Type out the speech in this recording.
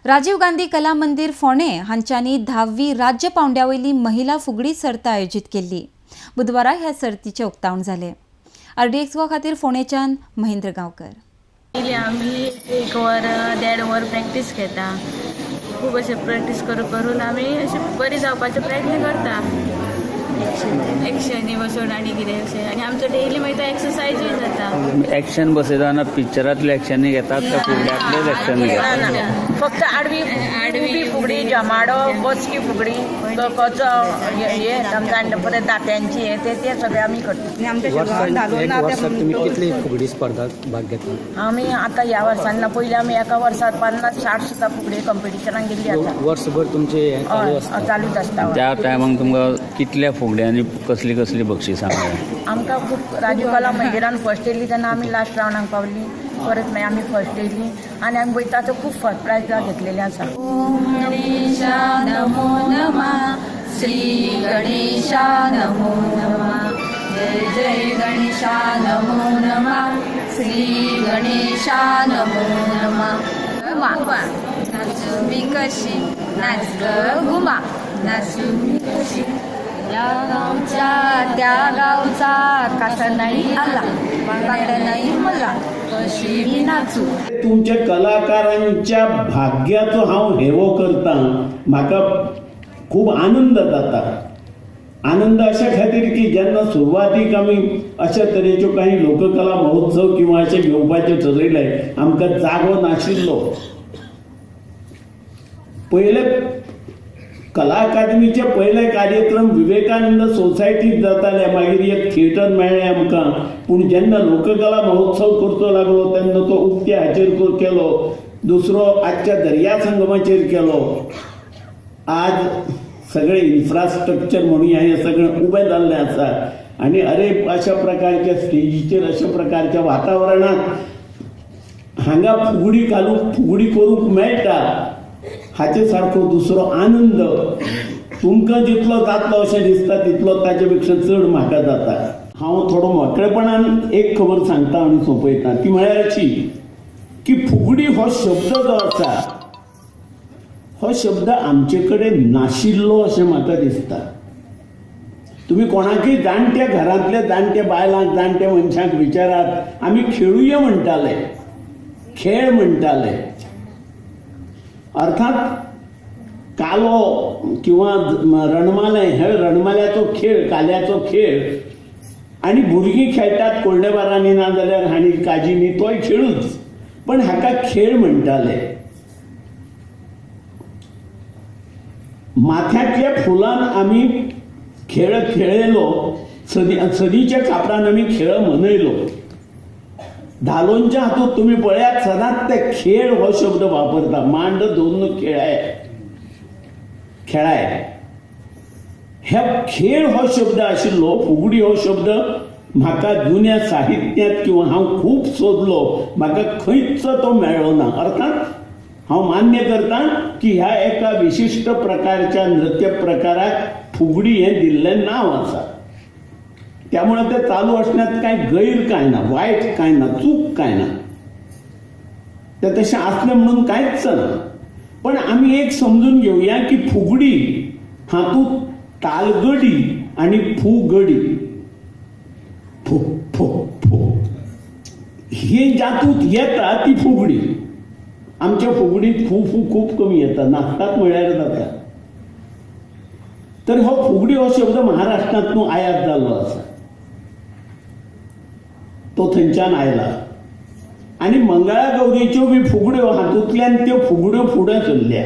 राजीव गांधी कला मंदिर फोंडें हांच्यांनी 10वी राज्य पावंड्या वयली महिला फुगडी सर्त आयोजीत केल्ली. बुधवारा ह्या सर्तीचें उक्तावण जालें. आरडीएक्स गोवा खातीर फोंडेच्यान महेंद्र गांवकर. पयलीं आमी 1 वर 1.5 वर प्रॅक्टीस घेता. खूब अशें प्रॅक्टीस करून करून आमी अशें बरी जावपाचो प्रयत्न करता. एक्शनी बसून आनी कितें अशें, आनी आमचो डेली मागीर तो एक्सरसायजूय जाता. एक्शन बसयतना पिक्चरांतले एक्शनी घेतात का फुगड्यांतलेच एक्शन घेतात? ना. फक्त आडवी उबी फुगडी, जमाडो, बसकी फुगडी, कचो हे आमकां परत दात्यांची हे ते ते सगळे आमी करता. वर्साक एक वर्साक तुमी कितली फुगडी स्पर्धा भाग घेतला? आमी आतां ह्या वर्सान ना, पयलीं आमी एका वर्सात 50-60 सुद्दां फुगडी कंपिटिशनाक गेल्ली आसा. वर्सभर तुमचे हे चालू हय, आसता? चालूच आसता. त्या टायमाक तुमकां कितल्या फुगड्यांनी कसली कसली बक्षिसां मेळ्ळी? आमकां खूब. राजीव कला मंदिरान फर्स्ट येयली तेन्ना आमी लास्ट रावंडाक पावली. परत मागीर आमी फर्स्ट येयली आनी आमी वयता तो खूब फर्स्ट प्रायज घेतलेले आसा. गणेशा नमो नमः, श्री गणेशा नमो नमः, जय जय गणेशा नमो नमः, श्री गणेशा नमो नमः. घुमा नाचू मी कशी, नाच ग घुमा, नाचू मी कशी. या गावच्या त्या गावचा कासा नाही आला, बांगड्या नाही मला, कशी मी नाचू. तुमच्या कलाकारांच्या भाग्याचो हांव हेवो करता. म्हाका खूब आनंद जाता. आनंद अशा खातीर की जेन्ना सुरवातीक आमी अशा तरेच्यो काही लोककला महोत्सव किंवा अशें घेवपाचें ठरयलें, आमकां जागो नाशिल्लो. पयले कला अकादमीचे पयले कार्यक्रम विवेकानंद सोसायटीत जाताले. मागीर एक थिएटर मेळ्ळें आमकां. पूण जेन्ना लोककला महोत्सव करचो लागलो तेन्ना तो उक्त्या हाचेर केलो, दुसरो आजच्या दर्या संगमाचेर केलो. आज सगळें इन्फ्रास्ट्रक्चर म्हणूया, हें सगळें उबें जाल्लें आसा आनी अरे, अशा प्रकारच्या स्टेजीचेर, अशा प्रकारच्या वातावरणांत हांगा फुगडी घालूंक, फुगडी करूंक मेळटा, हाचे सारको दुसरो आनंद तुमकां जितलो जातलो अशें दिसता, तितलो ताचे पेक्षा चड म्हाका जाता. हांव थोडो मेकळेपणान एक खबर सांगता आनी सोंपयता. ती म्हळ्यार अशी की फुगडी हो शब्द जो आसा, हो शब्द आमचे कडेन नाशिल्लो अशें म्हाका दिसता. तुमी कोणाकय जाणट्या, घरांतल्या जाणट्या बायलांक, जाणट्या मनशांक विचारात, आमी खेळुया म्हणटाले, खेळ म्हणटाले. अर्थात कालो किंवा रणमालें, हे रणमाल्याचो खेळ, काल्याचो खेळ आनी भुरगीं खेळटात कोंडेबारांनी ना जाल्यार हांणी काजींनी, तोय खेळूच, पण हाका खेळ म्हणटाले. माथ्यांतल्या फुलान आमी खेळ खेळयलो, सदी सदीच्या कापडान आमी खेळ मनयलो. धालोंच्या हातूंत तुमी पळयात, सदांच ते खेळ हो शब्द वापरता. मांड धरून खेळाय खेळाय. हे खेळ हो शब्द आशिल्लो. फुगडी हो शब्द म्हाका जुन्या साहित्यांत किंवा हांव खूब सोदलो, म्हाका खंयच तो मेळ्ळो ना. अर्थात हांव मान्य करता की ह्या एका विशिश्ट प्रकारच्या नृत्य प्रकाराक फुगडी हें दिल्लें नांव आसा. त्यामुळे ते चालू असण्यात काय गैर काय ना, वायट काय ना, चूक काय ना. ते तशें आसलें म्हणून कांयच ना. पण आमी एक समजून घेवया की फुगडी हातूंत तालगडी आनी फुगडी, फु फु फु ही जातूंत येता ती फुगडी. आमच्या फुगडीत फू फू खूब कमी येता, नाचतात म्हळ्यार जाता. तर हो फुगडी हो शब्द महाराष्ट्रांत न्हू आयात जाल्लो आसा, तो थंयच्यान आयला. आनी मंगळा गौरीच्यो बी फुगड्यो, हातूंतल्यान त्यो फुगड्यो फुडें सरल्या.